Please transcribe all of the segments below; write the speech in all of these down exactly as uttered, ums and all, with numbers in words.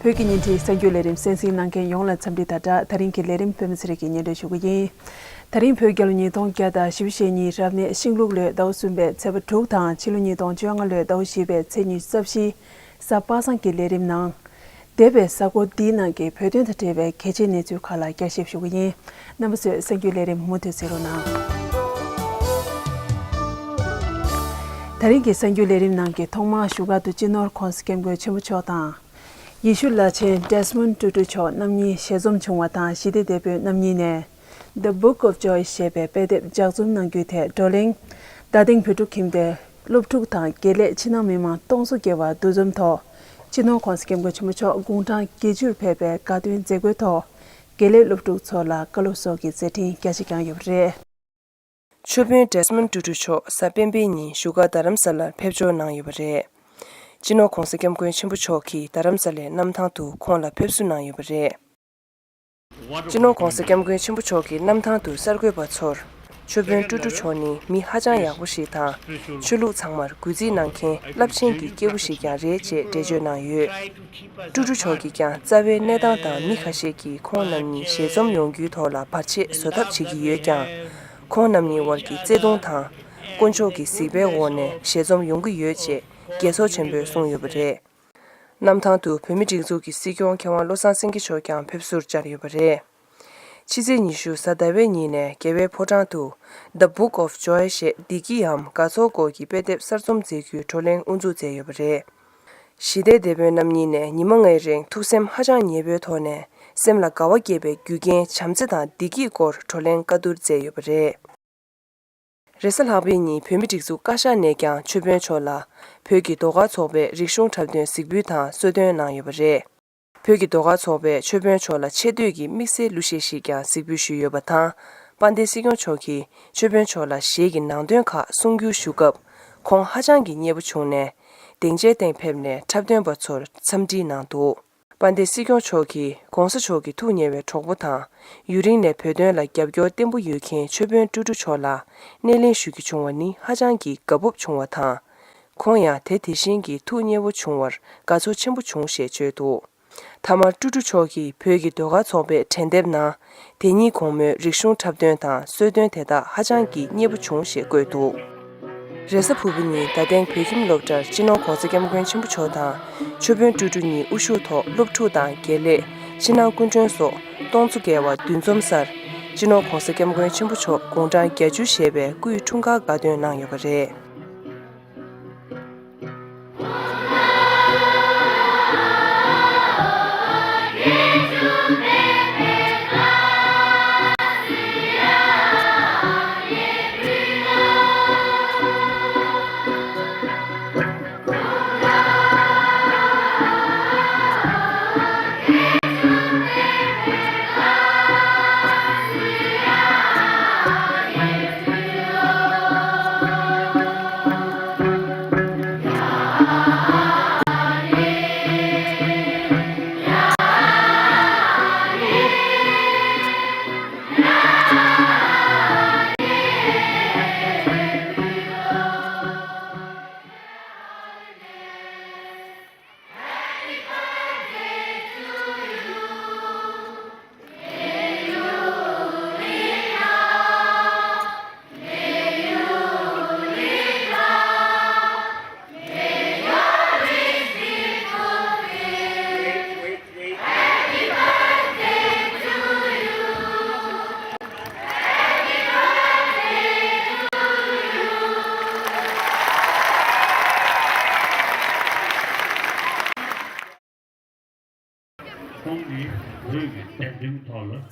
བོད་ཀྱི་ཉིན་བྲིས་གསར་འགྱུར་ལས་རིམ་གསན་གཟིགས་གནང་མཁན་ཡོངས་ལ་འཚམས་འདྲི་དང་སྦྲགས། ད་རིང་གི་ལས་རིམ་པད་མ་ཚེ་རིང་གིས་སྙན་སྒྲོན་ཞུ་གི་ཡིན། ད་རིང་བོད་རྒྱལ་ལོ་ཉིས་སྟོང་བརྒྱ་དང་བཞི་བཅུ་ཞེ་གཉིས་རབ་གནས་ཤིང་ལུག་ལོའི་ཟླ་བ་གསུམ་པའི་ཚེས་པ་དྲུག་དང་ཕྱི་ལོ་ཉིས་སྟོང་བཅོ་ལྔ་ལོའི་ཟླ་བ་བཞི་པའི་ཚེས་ཉི་ཤུ་རྩ་བཞི། གཟའ་པ་སངས་ཀྱི་ལས་རིམ་ནང་། འདས་པའི་གཟའ་འཁོར་འདིའི་ནང་གི་བོད་དོན་དང་འབྲེལ་བའི་གལ་ཆེའི་གནས་ཚུལ་ཁག་ལ་བསྐྱར་ཞིབ་ཞུ་གི་ཡིན། རྣམ་པ་ཚོས་གསར་འགྱུར་ལས་རིམ་མུ་མཐུད་གཟིགས་རོགས་གནང་། ད་རིང་གི་གསར་འགྱུར་ལས་རིམ་ནང་གི་ཐོག་མར་བཞུགས་སྒར་དུ་སྤྱི་ནོར་༧གོང་ས་༧སྐྱབས་མགོན་ཆེན་པོ་མཆོག་དང་། ཡེ་ཤུ་བླ་ཆེན་ཌེ་སི་མོན་ཊུ་ཊུ་མཆོག་རྣམ་གཉིས་ཞལ་འཛོམས་བྱུང་བ་དང་། ཞི་བདེ་དེད་དཔོན་རྣམ་གཉིས་ནས། The Book of Joy ཞེས་པའི་དཔེ་དེབ་ལྗགས་རྩོམ་གནང་རྒྱུའི་ཐད་བགྲོ་གླེང་། རྡ་སྟེང་བོད་ཕྲུག་ཁྱིམ་སྡེ་སློབ་ཕྲུག་དང་དགེ་ལས་ཕྱི་ནང་མི་མང་སྟོང་ཚོ་བརྒལ་བ་འདུ་འཛོམས་ཐོག་སྤྱི་ནོར་༧གོང་ས་༧སྐྱབས་མགོན་ཆེན་པོ་མཆོག་དགུང་གྲངས་བརྒྱད་ཅུར་ཕེབས་པའི་དགའ་སྟོན་མཛད་སྒོའི་ཐོག་དགེ་ལས་སློབ་ཕྲུག་ཚོ་ལ་བཀའ་སློབ་སོགས་ཀྱི་མཛད་འཕྲིན་རྒྱ་ཆེ་བསྐྱངས་ཡོད་པ་རེད། ཆོས་དཔོན་ཌེ་སི་མོན་ཊུ་ཊུ་མཆོག་གཟའ་སྤེན་པའི་ཉིན་བཞུགས་སྒར་རྡ་རམ་ས་ལར་ཕེབས་འབྱོར་གནང་ཡོད་པ་རེད། སྤྱི་ནོར་༧གོང་ས་༧སྐྱབས་མགོན་ཆེན་པོ་མཆོག་གིས་རྡ་རམ་ས་ལའི་གནམ་ཐང་དུ་ཁོང་ལ་ཕེབས་བསུ་གནང་ཡོད་པ་རེད། སྤྱི་ནོར་༧གོང་ས་༧སྐྱབས་མགོན་ཆེན་པོ་མཆོག་གི་གནམ་ཐང་དུ་གསར་འགོད་པ་ཚོར། ཆོས་དཔོན་ཊུ་ཊུ་མཆོག་ནི་མི་ཧ་ཅང་ཡག་པོ་ཞིག་དང་། ཆོས་ལུགས་ཚང་མར་གུས་བརྩི་གནང་མཁན་རླབས་ཆེན་གྱི་སྐྱེས་བུ་ཞིག་ཀྱང་རེད་ཅེས་འགྲེལ་བརྗོད་གནང་ཡོད། ཊུ་ཊུ་མཆོག་གིས་ཀྱང་རྩ་བའི་གནས་སྟངས་དང་མི་ཁ་ཤས་ཀྱིས་ཁོང་རྣམ་གཉིས་ཞལ་འཛོམས་ཡོང་རྒྱུའི་ཐོག་ལ་བར་ཆད་བཟོ་ཐབས་བྱེད་ཀྱི་ཡོད་ཀྱང་། ཁོང་རྣམ་གཉིས་དབར་གྱི་བརྩེ་དུང་དང་། དཀོན་མཆོག་གི་གཟིགས་པའི་འོག་ནས་ཞལ་འཛོམས་ཡོང་གི་ཡོད་ཅེས་རྒྱལ་ཚོགས་ཆེན་པོས་གསུངས་ཡོད་པ་རེད། གནམ་ཐང་དུ་བོད་མིའི་སྒྲིག་འཛུགས་ཀྱི་སྲིད་སྐྱོང་མཁས་དབང་བློ་བཟང་སེང་གེ་མཆོག་ཀྱང་ཕེབས་བསུར་བཅར་ཡོད་པ་རེད། ཕྱི་ཚེས་ཉི་ཤུ་གཟའ་ཟླ་བའི་ཉིན་ནས་རྒྱལ་བའི་ཕོ་བྲང་དུ། The Book of Joy ཞེས་བདེ་སྐྱིད་འམ་དགའ་ཚོར་སྐོར་གྱི་དཔེ་དེབ་གསར་རྩོམ་མཛད་རྒྱུའི་བགྲོ་གླེང་དབུ་འཛུགས་མཛད་ཡོད་པ་རེད། ཞི་བདེ་དེད་དཔོན་རྣམ་གཉིས་ནས་ཉི་མ་ལྔའི་རིང་ཐུགས་སེམས་ཧ་ཅང་ཉེ་པོའི་ཐོག་ནས་སེམས་ལ་དགའ་བ་སྐྱེད་པའི་རྒྱུ་རྐྱེན་བྱམས་བརྩེ་དང་བདེ་སྐྱིད་སྐོར་བགྲོ་གླེང་བཀའ་བསྡུར་མཛད་ཡོད་པ་རེད། རེས་གཟའ་ལྷག་པའི་ཉིན་བོད་མིའི་སྒྲིག་འཛུགས་བཀའ་ཤག་ནས་ཀྱང་ཆོས་དཔོན་མཆོག་ལ་བོད་ཀྱི་ཟློས་གར་ཚོགས་པའི་རིག་གཞུང་འཁྲབ་སྟོན་གཟིགས་འབུལ་དང་གསོལ་སྟོན་གནང་ཡོད་པ་རེད། བོད་ཀྱི་ཟློས་གར་ཚོགས་པས་ཆོས་དཔོན་མཆོག་ལ་ཆེ་བསྟོད་ཀྱི་དམིགས་བསལ་གླུ་གཞས་ཤིག་ཀྱང་གཟིགས་འབུལ་ཞུས་ཡོད་པ་དང་། དཔལ་ལྡན་སྲིད་སྐྱོང་མཆོག་གིས་ཆོས་དཔོན་མཆོག་ལ་གཞས་ཀྱི་ནང་དོན་ཁག་གསུང་བསྒྱུར་ཞུ་སྐབས། ཁོང་ཧ་ཅང་གི་མཉེས་པོ་བྱུང་ནས། སྡིངས་ཆའི་སྟེང་ཕེབས་ནས་འཁྲབ་སྟོན་པ་ཚོར་འཚམས་འདྲི་གནང་འདུག་དཔལ་ལྡན་སྲིད་སྐྱོང་མཆོག་གིས་༧གོང་ས་མཆོག་གི་ཐུགས་ཉེ་བའི་གྲོགས་པོ་དང་། ཡུན་རིང་ནས་བོད་དོན་ལ་རྒྱབ་སྐྱོར་བརྟན་པོ་ཡོད་མཁན་ཆོས་དཔོན་ཀྲུ་ཀྲུ་མཆོག་ལ་སྣེ་ལེན་ཞུ་རྒྱུ་བྱུང་བ་ནི་ཧ་ཅང་གི་དགའ་སྤོབས་བྱུང་བ་དང་། ཁོང་ཡང་དེ་དེ་བཞིན་གྱི་ཐུགས་མཉེས་པོ་བྱུང་བར་དགའ་ཚོར་ཆེན་པོ་བྱུང་ཞེས་བརྗོད་འདུག་མཐའ་མར་ཀྲུ་ཀྲུ་མཆོག་གིས་བོད་ཀྱི་ཟློས་གར་ཚོགས་པའི་དྲན་དེབ་ནང་། དེ་ཉིད་གོང་སྨོས་རིག་གཞུང་འཁྲབ་སྟོན་དང་གསོལ་སྟོན་དེ་དག་ཧ་ཅང་གི་མཉེས་པོ་བྱུང་ཞེས་བཀོད་འདུག་རེས་གཟའ་ཕུར་བུ་ཉིན་རྡ་སྟེང་བོད་ཁྱིམ་སློབ་གྲྭར་སྤྱི་ནོར་༧གོང་ས་༧སྐྱབས་མགོན་ཆེན་པོ་མཆོག་དང་ཆོས་དཔོན་ཀྲུ་ཀྲུ་གཉིས་དབུ་བཞུགས་ཐོག་སློབ་ཕྲུག་དང་དགེ་ལས། ཕྱི་ནང་སྐུ་མགྲོན་སོགས་སྟོང་ཚོ་བརྒལ་བ་འདུ་འཛོམས་སར། སྤྱི་ནོར་༧གོང་ས་༧སྐྱབས་མགོན་ཆེན་པོ་མཆོག་དགུང་གྲངས་བརྒྱད་ཅུ་བཞེས་པའི་སྐུའི་འཁྲུངས་སྐར་དགའ་སྟོན་གནང་ཡོད་པ་རེད།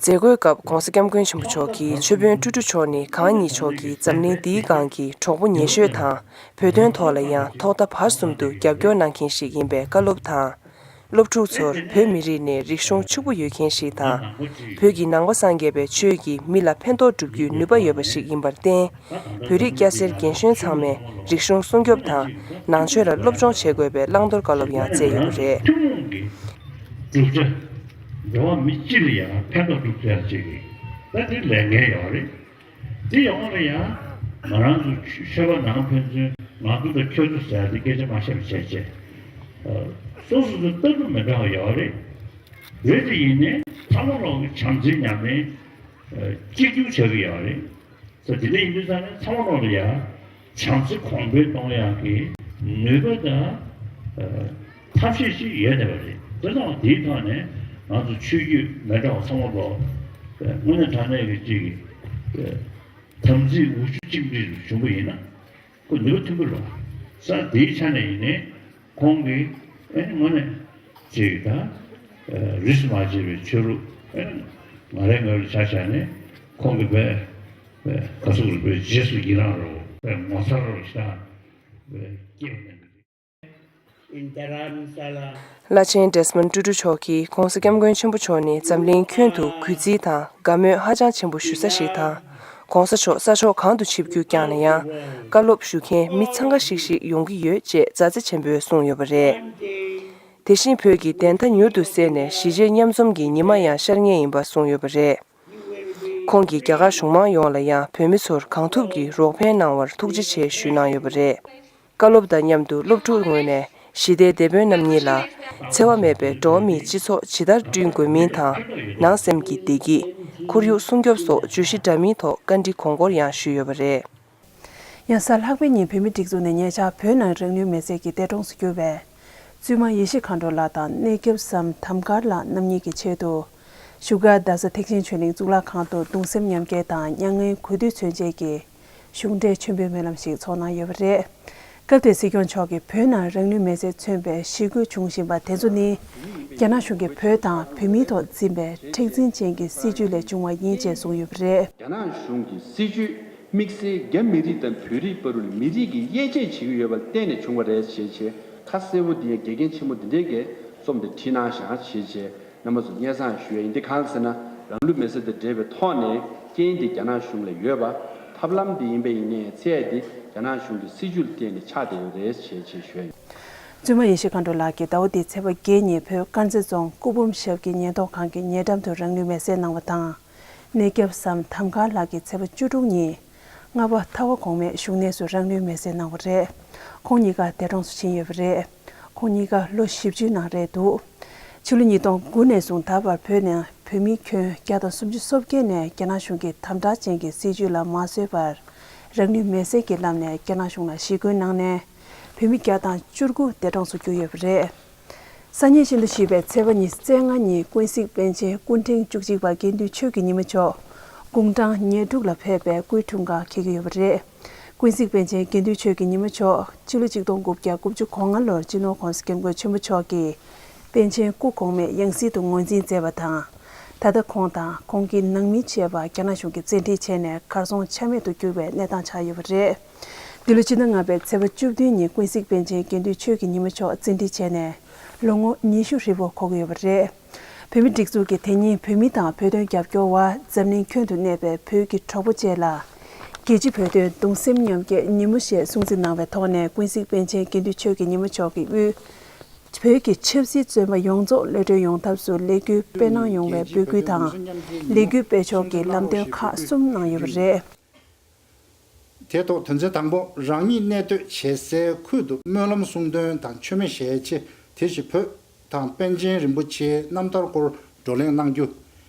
མཛད་སྒོའི་སྐབས་༧གོང་ས་༧སྐྱབས་མགོན་ཆེན་པོ་མཆོག་གིས་ཆོས་དཔོན་ཀྲུ་ཀྲུ་མཆོག་ནི་གང་ཉིད་མཆོག་གི་འཛམ་གླིང་འདིའི་སྒང་གི་གྲོགས་པོ་ཉེ་ཤོས་དང་། བོད་དོན་ཐོག་ལ་ཡང་ཐོག་མཐའ་བར་གསུམ་དུ་རྒྱབ་སྐྱོར་གནང་མཁན་ཞིག་ཡིན་པའི་བཀའ་སློབ་དང་། སློབ་ཕྲུག་ཚོར་བོད་མི་རིགས་ནི་རིག་གཞུང་ཕྱུག་པོ་ཡོད་མཁན་ཞིག་དང་། བོད་ཀྱི་ནང་པ་སངས་རྒྱས་པའི་ཆོས་ཀྱིས་མི་ལ་ཕན་ཐོགས་སྒྲུབ་རྒྱུའི་ནུས་པ་ཡོད་པ་ཞིག་ཡིན་པར་བརྟེན། བོད་རིགས་སྐྱ་སེར་རྒན་གཞོན་ཚང་མས་རིག་གཞུང་སྲུང་སྐྱོབ་དང་ནང་ཆོས་ལ་སློབ་སྦྱོང་བྱེད་དགོས་པའི་བླང་དོར་བཀའ་སློབ་ཡང་སྩལ་ཡོད་པ་རེད། ཐུན་མོང་གི་གྲུབ་ཆ། འགྲོ་བ་མི་སྤྱི་ལ་ཡང་ཕན་ཐོགས་སྒྲུབ་ཐུབ་ཡ་ཅིག་གི་ད་དེ་ལས་འགན་ཡོད་རེད། དེ་ཡོང་ལ་ཡང་ང་རང་ཚོ་ཆོས་པ་ནང་ཕན་ཚུན་ང་ཚོ་དང་ཁྱོད་ཚོ་ཟེར་ཏེ་སྐད་ཆ་མ་བཤད་པ་བྱས་བྱས། སོ་སོ་ཚོ་ལྟ་གྲུབ་མི་འདྲ་བ་ཡོད་རེད། བོད་དེ་ཡིན་ནའི་ཚང་མ་ལོག་གི་བྱམས་བརྩེ་ཉམས་ལེན་གཅིག་གྱུར་བྱ་གི་ཡོད་རེད། ས་དེ་འདྲ་ཡིན་དུས་ཙང་ནས་ཚང་མ་ལོག་ལ་ཡ་བྱམས་བརྩེ་གོང་འཕེལ་གཏོང་ཡག་གི་ནུས་པ་དང་ཐབས་ཤེས་ཤིག་ཡོད་བསྡད་པ་རེད། དེ་ཙང་དེའི་ཐོག་ནས་ང་ཚོ་ཆོས་བརྒྱུད་མི་འདྲ་བ་ཚང་མ་ལོག་དངོས་གནས་དྲང་གནས་ཀྱི་གཅིག་གི་དམ་ཚིག་འོ་ཆུ་གཅིག་འདྲ་བྱུང་པ་ཡིན་ན། ཁོ་ནུས་པ་མཐོན་པོ་རེད། ས་དེའི་ཆ་ནས་ཡིན་ནའི་ཁོང་གིས་ཨེ་དངོས་གནས་ཅིག་ད་རིས་མ་བྱས་པའི་ཆོས་ལུགས་ཨེ་ང་རའི་ངོས་ལ་ཆ་བཞག་ནས་ཁོང་གིས་བས་བས་ག་ཚོད་རེད་བས་རྗེས་སུ་ཡི་རང་རོ་བས་ངོ་མཚར་རོ་ཞེ་དྲག་བས་སྐྱེས་པ་ནས། བླ་ཆེན་ཌེ་སི་མོན་ཊུ་ཊུ་མཆོག་གིས་༸གོང་ས་༸སྐྱབས་མགོན་ཆེན་པོ་མཆོག་ནི་འཛམ་གླིང་ཁྱོན་དུ་གུས་བརྩི་དང་དགའ་མོས་ཧ་ཅང་ཆེན་པོ་ཞུ་ས་ཞིག་དང་། ༸གོང་ས་མཆོག་ས་ཕྱོགས་གང་དུ་ཆིབས་བསྒྱུར་བསྐྱངས་ན་ཡང་། བཀའ་སློབ་ཞུ་མཁན་མི་འཚང་ཁ་ཤིག་ཤིག་ཡོང་གི་ཡོད་ཅེས་མཛའ་བརྩེ་ཆེན་པོས་གསུངས་ཡོད་པ་རེད། དེ་བཞིན་བོད་ཀྱི་བདེན་མཐའ་མྱུར་དུ་གསལ་ནས་གཞིས་བྱེས་མཉམ་འཛོམས་ཀྱི་ཉི་མ་ཡང་ཤར་ངེས་ཡིན་པ་གསུངས་ཡོད་པ་རེད། ཁོང་གིས་རྒྱ་གར་གཞུང་མང་ཡོངས་ལ་ཡང་བོད་མི་ཚོར་གང་ཐུབ་ཀྱིས་རོགས་ཕན་གནང་བར་ཐུགས་རྗེ་ཆེ་ཞུས་གནང་ཡོད་པ་རེད། བཀའ་སློབ་དང་མཉམ་དུ་སློབ་ཕྲུག་ངོས་ནས་ཞི་བདེའི་དེད་དཔོན་རྣམ་གཉིས་ལ། འཚེ་བ་མེད་པའི་འགྲོ་བ་མིའི་སྤྱི་ཚོགས་ཇི་ལྟར་བསྐྲུན་དགོས་མིན་དང་། ནང་སེམས་ཀྱི་བདེ་སྐྱིད། ཁོར་ཡུག་སྲུང་སྐྱོབ་སོགས་བརྗོད་གཞི་འདྲ་མིན་ཐོག་བཀའ་འདྲི་གོང་བསྐོར་ཡང་ཞུས་ཡོད་པ་རེད། ཡང་གཟའ་ལྷག་པའི་ཉིན་བོད་མིའི་སྒྲིག་འཛུགས་ནས་ཉེ་ཆར་བོད་ནང་རང་ལུས་མེར་སྲེག་གི་འདས་གྲོངས་སུ་གྱུར་བའི་བཙུན་མ་ཡེ་ཤེས་མཁའ་འགྲོ་ལགས་དང་གནས་སྐྱབས་སམ་དམ་མཁར་ལགས་རྣམ་གཉིས་ཀྱི་ཆེད་དུ། བཞུགས་སྒར་རྡ་ས་ཐེག་ཆེན་ཆོས་གླིང་གཙུག་ལག་ཁང་དུ་གདུང་སེམས་མཉམ་སྐྱེད་དང་མྱ་ངན་གུས་འདུད་མཚོན་བྱེད་ཀྱི་གཞུང་འབྲེལ་མཆོད་འབུལ་སྨོན་ལམ་ཞིག་ཚོགས་གནང་ཡོད་པ་རེད། སྐབས་དེར་སྲིད་སྐྱོང་མཆོག་གིས་བོད་ནང་རང་ལུས་མེར་སྲེག་མཚོན་པའི་ཞི་རྒོལ་འབྱུང་བཞིན་པ་དེ་ཚོ་ནི། རྒྱ་ནག་གཞུང་གིས་བོད་དང་བོད་མིའི་ཐོག་འཛིན་པའི་མཁྲེགས་འཛིན་ཅན་གྱི་སྲིད་བྱུས་ལས་བྱུང་བ་ཡིན་ཅེས་གསུངས་ཡོད་པ་རེད། རྒྱ་ནག་གཞུང་གི་སྲིད་བྱུས་དམིགས་བསལ་རྒྱ་མི་རིགས་དང་བོད་རིགས་བར་ལ་མི་རིགས་ཀྱི་དབྱེ་འབྱེད་བྱེད་ཀྱི་ཡོད་པ་བརྟེན་ནས་བྱུང་བ་རེད་ཞེས་བྱས། ཁ་གསལ་པོ་འདི་ཡང་དགེ་རྒན་ཆེན་མོ་འདི་འདྲས་ཀྱིས་རྩོམ་འདི་བྲིས་གནང་བཞག་ཞེས་བྱས། རྣམ་པ་ཚོ་སྙན་སེང་ཞུ་ཡ་ཡིན། འདི་གང་ཟེར་ན། རང་ལུས་མེར་སྲེག་དང་འབྲེལ་བའི་ཐོག་ནས་རྐྱེན་འདི་རྒྱ་ནག་གཞུང་ལ་ཡོད་པ། ཐབས་ལམ་འདི་ཡིན་པ་ཡིན་ནའི་ཚད་འདི་རྒྱ་ནག་གཞུང་གི་སྲིད་བྱུས་ལ་བརྟེན་ནས་ཆགས་བསྡད་ཡོད་རེད་ཞེས་ཞུ་ཡ་ཡིན། བཙུན་མ་ཡེ་ཤེས་མཁའ་འགྲོ་ལགས་ཀྱིས་ཟླ་བ་འདིའི་ཚེས་པ་བརྒྱད་ཉིན་བོད་དཀར་མཛེས་རྫོང་སྐུ་འབུམ་ཞབས་ཀྱི་ཉེན་རྟོག་ཁང་གི་ཉེ་འགྲམ་དུ་རང་ལུས་མེར་སྲེག་གནང་བ་དང་། གནས་སྐྱབས་སམ་དམ་མཁར་ལགས་ཀྱིས་ཚེས་པ་བཅུ་དྲུག་ཉིན། རྔ་བ་ཐར་པ་གོང་མའི་བཞུགས་གནས་སུ་རང་ལུས་མེར་སྲེག་གནང་བ་རེད། ཁོང་གཉིས་ཀ་འདས་གྲོངས་སུ་ཕྱིན་ཡོད་པ་རེད། ཁོང་གཉིས་ཀ་ལོ་བཞི་བཅུའི་ནང་རེད་འདུག་ཕྱི་ལོ་ཉིས་སྟོང་དགུ་ནས་བཟུང་ད་བར་བོད་ནང་བོད་མི་ཁྱོན་བརྒྱ་དང་སུམ་ཅུ་སོ་བརྒྱད་ནས་རྒྱ་ནག་གཞུང་གི་དམ་དྲག་ཅན་གྱི་སྲིད་བྱུས་ལ་མ་བཟོད་པར་རང་ལུས་མེར་སྲེག་གི་ལམ་ནས་རྒྱ་ནག་གཞུང་ལ་ཞི་རྒོལ་གནང་ནས། བོད་མི་བརྒྱ་དང་བཅུ་དགུ་འདས་གྲོངས་སུ་གྱུར་ཡོད་པ་རེད། སང་ཉིན་ཤིན་ཏུ་བཞི་པའི་ཚེས་པ་ཉི་ཤུ་རྩ་ལྔ་ཉིན་ཀུན་གཟིགས་པཎ་ཆེན་སྐུ་ཕྲེང་བཅུ་གཅིག་པ་དགེ་འདུན་ཆོས་ཀྱི་ཉི་མ་མཆོག་དགུང་གྲངས་ཉེར་དྲུག་ལ་ཕེབས་པའི་སྐུའི་འཁྲུངས་སྐར་འཁེལ་གྱི་ཡོད་པ་རེད། ཀུན་གཟིགས་པཎ་ཆེན་དགེ་འདུན་ཆོས་ཀྱི་ཉི་མ་མཆོག་ཕྱི་ལོ་ཆིག་སྟོང་དགུ་བརྒྱ་དགུ་བཅུ་གོ་ལྔ་ལོར་སྤྱི་ནོར་༸གོང་ས་༸སྐྱབས་མགོན་ཆེན་པོ་མཆོག་གིས་པཎ་ཆེན་སྐུ་གོང་མའི་ཡང་སྲིད་དུ་ངོས་འཛིན་མཛད་པ་དང་། ད་ལྟ་ཁོང་དང་ཁོང་གི་ནང་མི་བཅས་པ་རྒྱ་ནག་གཞུང་གིས་བཙན་ཁྲིད་བྱས་ནས་གར་སོང་ཆ་མེད་དུ་གྱུར་བའི་གནས་སྟངས་ཆགས་ཡོད་པ་རེད། འདི་ལོ་སྤྱི་ཟླ་ལྔ་པའི་ཚེས་པ་བཅུ་བདུན་ཉིན་ཀུན་གཟིགས་པཎ་ཆེན་དགེ་འདུན་ཆོས་ཀྱི་ཉི་མ་མཆོག་བཙན་ཁྲིད་བྱས་ནས་ལོ་ངོ་ཉི་ཤུ་ཧྲིལ་པོ་འཁོར་གྱི་ཡོད་པ་རེད། བོད་མི་སྒྲིག་འཛུགས་ཀྱིས་དེ་ཉིན་བོད་མི་དང་བོད་དོན་རྒྱབ་སྐྱོར་བ་འཛམ་གླིང་ཁྱོན་དུ་གནས་པའི་བོད་ཀྱི་གྲོགས་པོ་བཅས་ལ། རྒྱལ་སྤྱིའི་བོད་དོན་གདུང་སེམས་མཉམ་སྐྱེད་ཉིན་མོ་ཞེས་སྲུང་བརྩི་གནང་བའི་ཐོག་ནས་ཀུན་གཟིགས་པཎ་ཆེན་དགེ་འདུན་ཆོས་ཀྱི་ཉི་མ་མཆོག་གིས་དབུས་བོད་ཀྱི་ཆབ་སྲིད་བཙོན་པ་ཡོངས་རྫོགས་གློད་གྲོལ་ཡོང་ཐབས་སུ་ལས་འགུལ་སྤེལ་གནང་ཡོང་བའི་འབོད་སྐུལ་དང་། ལས་འགུལ་སྤེལ་ཕྱོགས་ཀྱི་ལམ་སྟོན་ཁག་གསུམ་གནང་ཡོད་པ་རེད། དེ་ཐོག་དོན་ཚན་དང་པོ། རང་ཉིད་གནས་སྡོད་བྱེད་སའི་ཁུལ་དུ་སྨོན་ལམ་གསུང་འདོན་དང་མཆོད་མེ་ཞལ་ཕྱེ། དེ་བཞིན་བོད་དང་པཎ་ཆེན་རིན་པོ་ཆེའི་རྣམ་ཐར་སྐོར་བགྲོ་གླེང་གནང་རྒྱུ།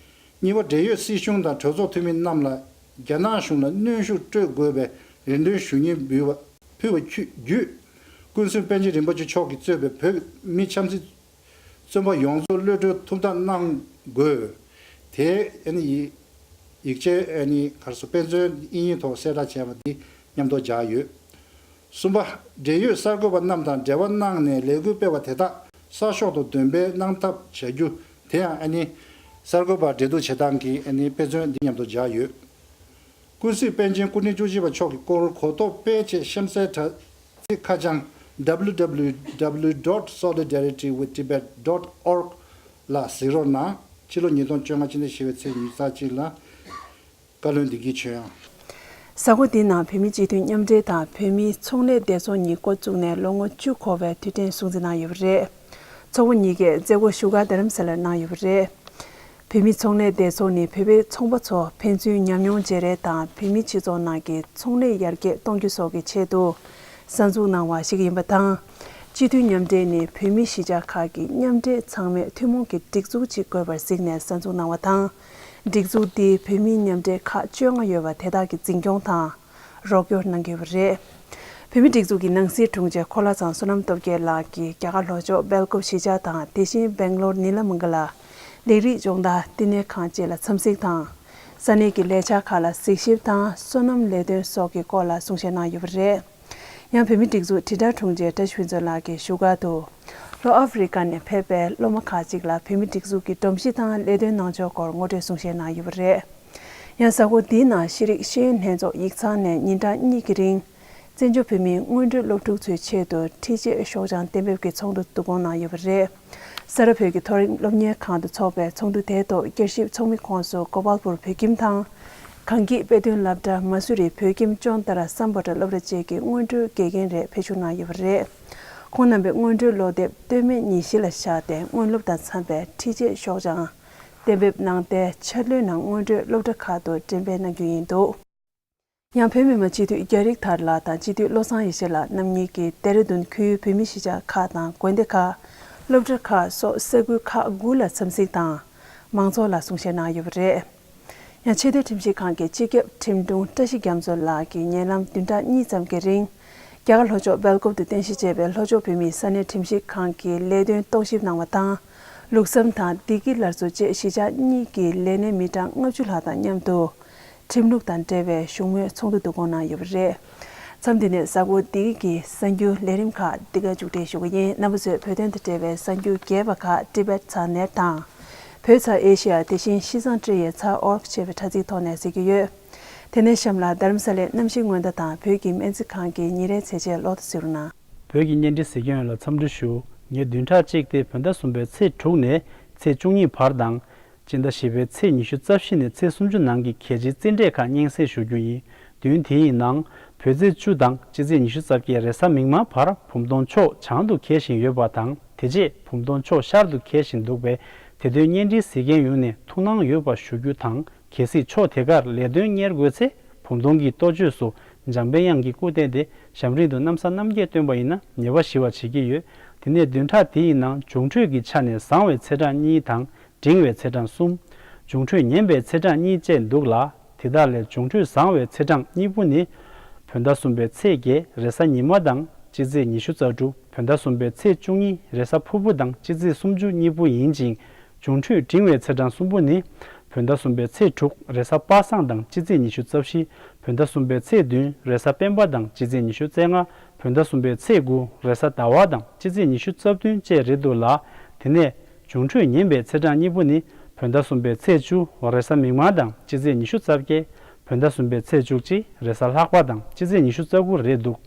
གཉིས་པ། འབྲེལ་ཡོད་སྲིད་གཞུང་དང་གྲོས་ཚོགས་འཐུས་མི་རྣམས་ལ་རྒྱ་ནག་གཞུང་ལ་གནོན་ཤུགས་སྤྲོད་དགོས་པའི་རེ་འདུན་ཞུ་སྙན་འབུལ་བ་ཕུལ་བ་བརྒྱུད། ཀུན་གཟིགས་པཎ་ཆེན་རིན་པོ་ཆེ་མཆོག་གིས་གཙོས་པའི་བོད་མི་ཆབ་སྲིད་བཙོན་པ་ཡོངས་རྫོགས་གློད་གྲོལ་ཐུབ་ཐབས་གནང་དགོས། དེ་ཨ་ནི་ཡིག་ཡིག་ཆའི་ཨ་ནི་ག་རེ་ཟེར། དཔེ་མཚོན་དབྱིན་ཡིག་ཐོག་གསལ་བསྒྲགས་བྱས་པ་འདི་མཉམ་དུ་སྦྱར་ཡོད། གསུམ་པ། འབྲེལ་ཡོད་གསར་འགོད་པ་རྣམས་དང་འབྲེལ་བ་གནང་ནས་ལས་འགུལ་སྤེལ་བ་དེ་དག་གསར་ཤོག་ཏུ་འདོན་སྤེལ་གནང་ཐབས་བྱ་རྒྱུ། དེ་ཡང་ཨ་ནི་གསར་འགོད་པ་འབྲེལ་གཏུག་བྱེད་སྟངས་ཀྱི་ཨ་ནི་དཔེ་མཚོན་འདི་མཉམ་དུ་སྦྱར་ཡོད། ཀུན་གཟིགས་པཎ་ཆེན་སྐུ་ཕྲེང་བཅུ་གཅིག་པ་མཆོག་གི་སྐོར་གོ་རྟོགས་སྤེལ་ཆེད་གཤམ་གསལ་དྲ་ཚིགས་ཁ་བྱང་www dot solidarity with tibet dot org ལ་གཟིགས་རོགས་གནང་། ཕྱི་ལོ་ཉིས་སྟོང་བཅོ་ལྔ་སྤྱི་ཟླ་བཞི་པའི་ཚེས་ཉི་ཤུ་རྩ་གཅིག་ལ་བཀའ་བློན་བདེ་སྐྱིད་ཆོས་དབྱངས། གཟའ་འཁོར་འདིའི་ནང་བོད་མིའི་སྤྱི་མཐུན་མཉམ་འབྲེལ་དང་བོད་མིའི་ཚོང་ལས་སྡེ་ཚོགས་གཉིས་འགོ་བཙུགས་ནས་ལོ་ངོ་བཅུ་འཁོར་བའི་དུས་དྲན་སྲུང་བརྩི་གནང་ཡོད་པ་རེད། ཚོགས་པ་གཉིས་ཀས་མཛད་སྒོ་བཞུགས་སྒར་རྡ་རམ་ས་ལར་གནང་ཡོད་པ་རེད། བོད་མིའི་ཚོང་ལས་སྡེ་ཚོགས་ནི་བོད་པའི་ཚོང་པ་ཚོ་ཕན་ཚུན་ཉམས་མྱོང་བརྗེ་རེས་དང་བོད་མིའི་སྤྱི་ཚོགས་ནང་གི་ཚོང་ལས་ཡར་རྒྱས་གཏོང་རྒྱུ་སོགས་ཀྱི་ཆེད་དུ་གསར་འཛུགས་གནང་བ་ཞིག་ཡིན་པ་དང་། སྤྱི་འཐུས་མཉམ་འབྲེལ་ནི་བོད་མིའི་གཞིས་ཆགས་ཁག་གི་མཉམ་འབྲེལ་ཚང་མས་ཐུན་མོང་གི་སྒྲིག་འཛུགས་ཅིག་དགོས་པར་གཟིགས་ནས་གསར་འཛུགས་གནང་བ་དང་། སྒྲིག་འཛུགས་འདིས་བོད་མིའི་མཉམ་འབྲེལ་ཁག་བཅོ་ལྔ་ཡོད་པ་དེ་དག་གི་འཛིན་སྐྱོང་དང་། རོགས་སྐྱོར་གནང་གི་ཡོད་པ་རེད། བོད་མིའི་སྒྲིག་འཛུགས་ཀྱི་ནང་སྲིད་དྲུང་ཆེ་འཁོར་ལྷ་ཚང་བསོད་ནམས་སྟོབས་རྒྱལ་ལགས་ཀྱིས་རྒྱ་གར་ལྷོ་ཕྱོགས་སྦེལ་ཀོབ་གཞིས་ཆགས་དང་། དེ་བཞིན་སྦེང་ལོར་ནི་ལ་མང་ག་ལ་ལས་རིགས་སྦྱོང་བརྡར་བསྟི་གནས་ཁང་བཅས་ལ་འཚམས་གཟིགས་དང་། ས་གནས་ཀྱི་ལས་འཆར་ཁག་ལ་གཟིགས་ཞིབ་དང་། སོ་ནམ་ལས་དོན་སོགས་ཀྱི་སྐོར་ལ་གསུང་བཤད་གནང་ཡོད་པ་རེད། ཡང་བོད་མིའི་སྒྲིག་འཛུགས་དྲིལ་བསྒྲགས་དྲུང་ཆེ་བཀྲ་ཤིས་ཕུན་ཚོགས་ལགས་ཀྱིས་བཞུགས་སྒར་དུ། ལྷོ་ཨ་ཧྥེ་རི་ཀ་ནས་ཕེབས་པའི་སློབ་མ་ཁག་ཅིག་ལ་བོད་མིའི་སྒྲིག་འཛུགས་ཀྱི་སྒྲོམ་གཞི་དང་ལས་དོན་གནང་ཕྱོགས་སྐོར་ངོ་སྤྲོད་གསུང་བཤད་གནང་ཡོད་པ་རེད། ཡང་གཟའ་འཁོར་འདིའི་ནང་ཤེས་རིག་ཤེས་ཡོན་ལྷན་ཚོགས་ཡིག་ཚང་ནས་ཉིན་གྲངས་གཉིས་ཀྱི་རིང་། བཙན་བྱོལ་བོད་མིའི་སྔོན་འགྲོའི་སློབ་ཕྲུག་ཚོའི་ཆེད་དུ་འཁྲིད་བྱེད་ཤོག་བྱང་གཏན་འབེབས་ཀྱི་ཚོགས་འདུ་བསྡུ་སྐོང་གནང་ཡོད་པ་རེད། ས་རཱ་བོད་ཀྱི་མཐོ་རིམ་སློབ་གཉེར་ཁང་དུ་འཚོགས་པའི་ཚོགས་འདུ་དེའི་ཐོག་བསྐྱར་ཞིབ་ཚོགས་མི་ཁོངས་སུ་གོ་པལ་པུར་བོད་ཁྱིམ་དང་། གངས་སྐྱིད་དཔེ་སྟོན་སློབ་གྲྭ། མ་སུ་རི་བོད་ཁྱིམ་ཅོན་ཏ་ར་སམ་བྷོ་ཊ་སློབ་གྲྭ་བཅས་ཀྱི་སྔོན་འགྲོའི་དགེ་རྒན་རེ་ཕེབས་ཞུགས་གནང་ཡོད་པ་རེད། ཁོང་རྣམ་པས་སྔོན་འགྲོའི་སློབ་དེབ་སྟོད་སྨད་གཉིས་གཞི་ལ་བཞག་སྟེ། སྔོན་སློབ་དང་འཚམས་པའི་འཁྲིད་བྱེད་ཤོག་བྱང་གཏན་འབེབས་གནང་སྟེ། ཕྱག་ལུས་ནང་སྔོན་འགྲོའི་སློབ་གྲྭ་ཁག་ཏུ་འགྲེམས་སྤེལ་གནང་རྒྱུ་ཡིན་འདུག་ཡང་བོད་མི་མང་སྤྱི་འཐུས་རྒྱ་རིག་ཐར་ལགས་དང་སྤྱི་འཐུས་བློ་བཟང་ཡེ་ཤེས་ལགས་རྣམ་གཉིས་ཀྱིས་ལྡེ་ར་ལྡུན་ཁུལ་བོད་མིའི་གཞིས་ཆགས་ཁག་དང་། དགོན་སྡེ་ཁག་སློབ་གྲྭ་ཁག་སོགས་ས་ཁུལ་ཁག་དགུ་ལ་འཚམས་གཟིགས་དང་། མང་ཚོགས་ལ་གསུང་བཤད་གནང་ཡོད་པ་རེད། ཡང་ཆེས་མཐོའི་ཁྲིམས་ཞིབ་ཁང་གི་སྤྱི་ཁྱབ་ཁྲིམས་དྲུང་བཀྲ་ཤིས་རྒྱ་མཚོ་ལགས་ཀྱིས་ཉེ་ལམ་བདུན་ཕྲག་གཉིས་ཙམ་གྱི་རིང་། རྒྱ་གར་ལྷོ་ཕྱོགས་སྦེལ་ཀོབ་ཏུ་རྟེན་གཞི་བྱས་པའི་ལྷོ་ཕྱོགས་བོད་མིའི་ས་གནས་ཁྲིམས་ཞིབ་ཁང་གི་ལས་དོན་རྟོག་ཞིབ་གནང་བ་དང་། ལུགས་བསམ་དང་བདེ་སྐྱིད་སླར་གསོ་བཅས་གཞིས་ཆགས་གཉིས་ཀྱི་ལས་སྣེ་མི་གྲངས་ལྔ་བཅུ་ལྷག་དང་མཉམ་དུ། ཁྲིམས་ལུགས་དང་འབྲེལ་བའི་བཞུགས་མོལ་ཚོགས་འདུ་བསྡུ་སྐོང་གནང་ཡོད་པ་རེད། མཚམས་འདི་ནས་གཟའ་འཁོར་འདི་གི་གསར་འགྱུར་ལས་རིམ་ཁག་འདི་ག་མཇུག་སྒྲིལ་ཞུ་གི་ཡིན། རྣམ་པ་ཚོས་བོད་དོན་དང་འབྲེལ་བའི་གསར་འགྱུར་རྒྱས་པ་ཁག་Tibet Channel དང་། བོད་ཚ་ཨེ་ཤི་ཡ། དེ་བཞིན་ཤིས་ཙང་ཀྲི་ཡེ་ཚ་ཨོར་ཅེས་པའི་དྲ་ཚིགས་ཐོག་ནས་གཟིགས་ཀྱི་ཡོད། དེ་ནས་གཤམ་ལ་རྡ་རམ་ས་ལའི་གནམ་གཤིས་སྔོན་བརྡ་དང་བོད་ཀྱི་སྨན་རྩིས་ཁང་གི་ཉིན་རེའི་ཚེས་ཆའི་ཀློག་བརྡ་གཟིགས་རོགས་གནང་། བོད་ཀྱི་བརྙན་འཕྲིན་གཟིགས་སྐྱོང་ལ་འཚམས་འདྲི་ཞུ། ངས་བདུན་ཕྲག་གཅིག་སྟེ་བོད་ཟླ་གསུམ་པའི་ཚེས་དྲུག་ནས་ཚེས་བཅུ་གཉིས་བར་དང་། སྤྱི་ཟླ་བཞི་པའི་ཚེས་ཉི་ཤུ་རྩ་བཞི་ནས་ཚེས་སུམ་ཅུ་ནང་གི་གལ་ཆེའི་རྩིས་འབྲས་ཁག་སྙན་སེང་ཞུ་རྒྱུ་ཡིན། བདུན་དེའི་ནང་བོད་ཚེས་བཅུ་དང་སྤྱི་ཚེས་ཉི་ཤུ་རྩ་བརྒྱད་རེས་གཟའ་མིག་དམར་བར་བུམ་སྟོང་ཕྱོགས་བྱང་དུ་འཁེལ་བཞིན་ཡོད་པ་དང་། དེ་རྗེས་བུམ་སྟོང་ཕྱོགས་ཤར་དུ་འཁེལ་བཞིན་འདུག་པས། དེ་དོན་བརྙན་འཕྲིན་གཟིགས་མཁན་ཡོངས་ནས་ཐུགས་སྣང་ཡོད་པ་ཞུ་རྒྱུ་དང་། གལ་སྲིད་ཕྱོགས་དེ་གར་ལས་དོན་གཉེར་དགོས་ཚེ། བུམ་སྟོང་གི་གཏོ་བཅོས་སུ་འཇམ་དཔལ་དབྱངས་ཀྱི་སྐུ་བསྟན་ཏེ། ཞབས་རིམ་དུ་གནམ་ས་གནམ་རྒྱས་སྟོན་པ་ཡིན་ན་ཉེས་པ་ཞི་བ་བྱེད་ཀྱི་ཡོད། དེ་ནས་བདུན་ཕྲག་དེའི་ནང་འབྱུང་འཕྲོད་ཀྱི་ཆ་ནས་བཟང་བའི་ཚེས་གྲངས་གཉིས་དང་། འབྲིང་བའི་ཚེས་གྲངས་གསུམ། འབྱུང་འཕྲོད་ངན་པའི་ཚེས་གྲངས་གཉིས་བཅས་འདུག་ལ། དེ་དག་ལས་འབྱུང་འཕྲོད་བཟང་བའི་ཚེས་གྲངས་གཉིས་པོ་ནི། བོད་ཟླ་གསུམ་པའི་ཚེས་བརྒྱད་རེས་གཟའ་ཉི་མ་དང་སྤྱི་ཚེས་ཉི་ཤུ་རྩ་དྲུག། བོད་ཟླ་གསུམ་པའི་ཚེས་བཅུ་གཉིས་རེས་གཟའ་ཕུར་བུ་དང་སྤྱི་ཚེས་སུམ་ཅུ་གཉིས་པོ་ཡིན་ཅིང་། འབྱུང་འཕྲོད་འབྲིང་བའི་ཚེས་གྲངས་གསུམ་པོ་ནི། བོད་ཟླ་གསུམ་པའི་ཚེས་དྲུག་རེས་གཟའ་པ་སངས་དང་སྤྱི་ཚེས་ཉི་ཤུ་རྩ་བཞི། བོད་ཟླ་གསུམ་པའི་ཚེས་བདུན་རེས་གཟའ་སྤེན་པ་དང་སྤྱི་ཚེས་ཉི་ཤུ་རྩ་ལྔ། བོད་ཟླ་གསུམ་པའི་ཚེས་དགུ་རེས་གཟའ་ཟླ་བ་དང་སྤྱི་ཚེས་ཉི་ཤུ་རྩ་བདུན་བཅས་རེད་འདུག་ལ། དེ་ནས་འབྱུང་འཕྲོད་ངན་པའི་ཚེས་གྲངས་གཉིས་པོ་ནི། བོད་ཟླ་གསུམ་པའི་ཚེས་བཅུ་རེས་གཟའ་མིག་དམར་དང་སྤྱི་ཚེས་ཉི་ཤུ་རྩ་བརྒྱད། བོད་ཟླ་གསུམ་པའི་ཚེས་བཅུ་གཅིག་རེས་གཟའ་ལྷག་པ་དང་སྤྱི་ཚེས་ཉི་ཤུ་རྩ་དགུ་རེད་འདུག།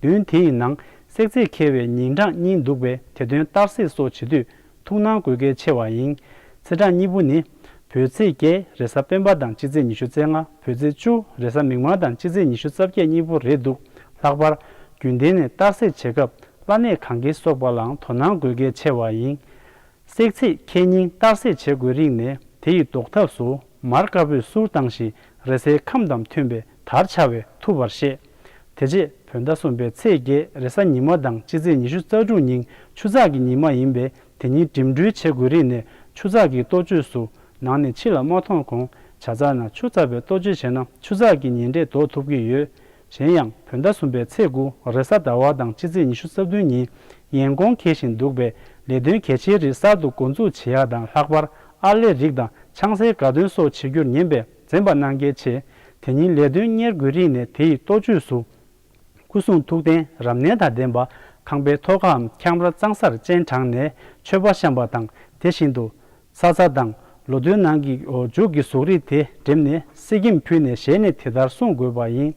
བདུན་དེ་ཡི་ནང་བསྲེག་ཚེས་འཁེལ་བའི་ཉིན་གྲངས་གཉིས་འདུག་པས། དེ་དོན་གཏར་སྲེག་སོགས་བྱེད་དུས་ཐུགས་སྣང་དགོས་གལ་ཆེ་བ་ཡིན། ཚེས་གྲངས་གཉིས་པོ་ནི། བོད་ཚེས་བརྒྱད་རེས་གཟའ་སྤེན་པ་དང་སྤྱི་ཚེས་ཉི་ཤུ་རྩ་ལྔ། བོད་ཚེས་བཅུ་རེས་གཟའ་མིག་དམར་དང་སྤྱི་ཚེས་ཉི་ཤུ་རྩ་བརྒྱད་གཉིས་པོ་རེད་འདུག། ལྷག་པར་རྒྱུན་ལྡན་ནས་གཏར་སྲེག་བྱེད་སྐབས་གླ་གནས་གང་གིས་གསོག་པ་ལའང་དོ་སྣང་དགོས་གལ་ཆེ་བ་ཡིན། བསྲེག་ཚེས་འཁེལ་ཉིན་གཏར་སྲེག་བྱེད་དགོས་རིགས་ནི། དེ་ཡི་ལྡོག་ཐབས་སུ་མར་དཀར་པོས་གསུར་བཏང་ཞིང་རེས་གཟའི་ཁམས་དང་མཐུན་པའི་དར་འཕྱར་བས་ཐུབ་པར་བཤད། དེ་རྗེས་བོད་ཟླ་གསུམ་པའི་ཚེས་བརྒྱད་རེས་གཟའ་ཉི་མ་དང་སྤྱི་ཚེས་ཉི་ཤུ་རྩ་དྲུག་ཉིན་ཆུ་ཚགས་ཀྱི་ཉི་མ་ཡིན་པས། དེ་ཉིན་འགྲིམ་འགྲུལ་བྱེད་དགོས་རིགས་ནི་ཆུ་ཚགས་ཀྱི་གཏོ་བཅོས་སུ་ནང་ནས་ཕྱི་ལ་མ་ཐོན་གོང་བྱ་ཚ་ན་ཆུ་ཚ་བའི་གཏོ་བཅོས་བྱས་ན་ཆུ་ཚགས་ཀྱི་ཉིན་རེ་ལྡོག་ཐུབ་ཀྱི་ཡོད། གཞན་ཡང་བོད་ཟླ་གསུམ་པའི་ཚེས་དགུ་རེས་གཟའ་ཟླ་བ་དང་སྤྱི་ཚེས་ཉི་ཤུ་རྩ་བདུན་ཉིན་ཡན་གོང་འཁེལ་བཞིན་འདུག་པས། ལས་དོན་གལ་ཆེའི་རིགས་གསར་དུ་འགོ་འཛུགས་བྱེད་ཡག་དང་། ལྷག་པར་ཨར་ལས་རིགས་དང་ཆང་སའི་དགའ་སྟོན་སོགས་བྱེད་རྒྱུར་ཉན་པས་འཛེམ་པ་གནང་གལ་ཆེ། དེ་ཉིན་ལས་དོན་གཉེར་དགོས་རིགས་ནི་དེ་ཡི་གཏོ་བཅོས་སུ། སྐུ་གསུང་ཐུགས་རྟེན་རབ་གནས་དང་ལྡན་པ་ཁང་པའི་ཐོག་ཁའམ་ཁྱམས་ར་གཙང་སར་སྤྱན་དྲངས་ནས་མཆོད་པ་བཤམས་པ་དང་། དེ་བཞིན་དུ། ས་ཚ་དང་ལོ་ཐོའི་ནང་གི་མཇུག་གི་གཟུགས་རིས་དེ་འགྲེམས་ནས་གསེར་སྐྱེམས་ཕུལ་ནས་ཞལ་ནས་དེ་ལྟར་གསུང་དགོས་པ་ཡིན།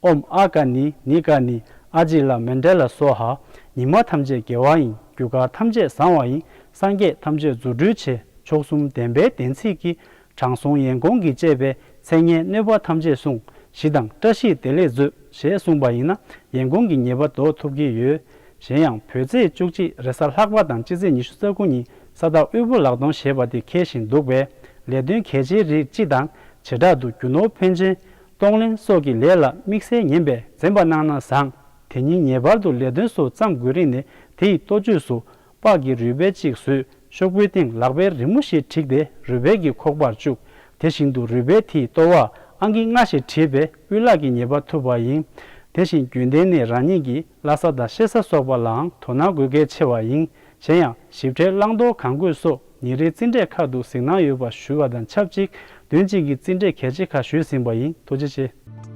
ཨོཾ་ཨ་ཀ་ནི་ནི་ཀ་ནི་ཨ་ཇི་ལ་མཎྜལ་སྭཱ་ཧཱ། ཉི་མ་ཐམས་ཅད་དགེ་བ་ཡིན། རྒྱུ་སྐར་ཐམས་ཅད་བཟང་བ་ཡིན། སངས་རྒྱས་ཐམས་ཅད་རྫུ་འཕྲུལ་ཆེ། མཆོག་གསུམ་བདེན་པའི་བདེན་ཚིག་གིས། དྲང་སྲོང་ཡན་གོང་གིས་བཅས་པའི་མཚན་སྙན་གནོད་པ་ཐམས་ཅད་བསྲུང་། ཞི་དང་བཀྲ་ཤིས་བདེ་ལེགས་མཛོད། ཞེས་གསུངས་པ་ཡིན་ན་ཡན་གོང་གི་ཉེས་པ་ཟློག་ཐུབ་ཀྱི་ཡོད། གཞན་ཡང་བོད་ཚེས་བཅུ་གཅིག་རེས་གཟའ་ལྷག་པ་དང་སྤྱི་ཚེས་ཉི་ཤུ་རྩ་དགུ་ཉིན་ས་བདག་དབུལ་པོ་ལག་སྟོང་ཞེས་པ་དེ་འཁེལ་བཞིན་འདུག་པས། ལས་དོན་གལ་ཆེའི་རིགས་སྤྱི་དང་། བྱེ་བྲག་ཏུ་རྒྱུ་ནོར་ཕོན་ཆེན་གཏོང་ལེན་སོགས་ཀྱི་ལས་ལ་དམིགས་བསལ་ཉན་པས་འཛེམ་པ་གནང་ན་བཟང་། དེ་ཉིན་ངེས་པར་དུ་ལས་དོན་སོགས་བརྩམ་དགོས་རིགས་ནི་ དེའི་ལྟོ་ཆས་སུ་པགས་ཀྱི་རུས་སྦལ་གཅིག་བཟོས། ཤོག་བུའི་སྟེང་ལག་པའི་རི་མོ་ཞིག་བྲིས་ཏེ་རུས་སྦལ་གྱི་ཁོག་པར་བཅུག་དེ་བཞིན་དུ་རུས་སྦལ་དེའི་ལྟོ་བར་ཨང་ཀི་ལྔ་ཞེས་བྲིས་པའི་སྤུས་ལེགས་ཀྱི་ཉེས་པ་ཐུབ་པ་ཡིན། དེ་བཞིན་རྒྱུན་ལྡན་ནས་རང་ཉིད་ཀྱི་བརླ་གཟའ་དང་གཤེད་གཟའ་སོགས་པ་ལའང་དོ་སྣང་དགོས་གལ་ཆེ་བ་ཡིན། གཞན་ཡང་ཞིབ་ཕྲའི་བླང་དོར་གང་དགོས་སོགས་ཉིན་རེའི་རྩིས་འབྲས་ཁག་ཏུ་གཟིགས་གནང་ཡོད་པ་ཞུ་བ་དང་ཆབས་ཅིག་བདུན་གཅིག་གི་རྩིས་འབྲས་གལ་ཆེ་ཁག་ཞུས་ཟིན་པ་ཡིན། ཐུགས་རྗེ་ཆེ།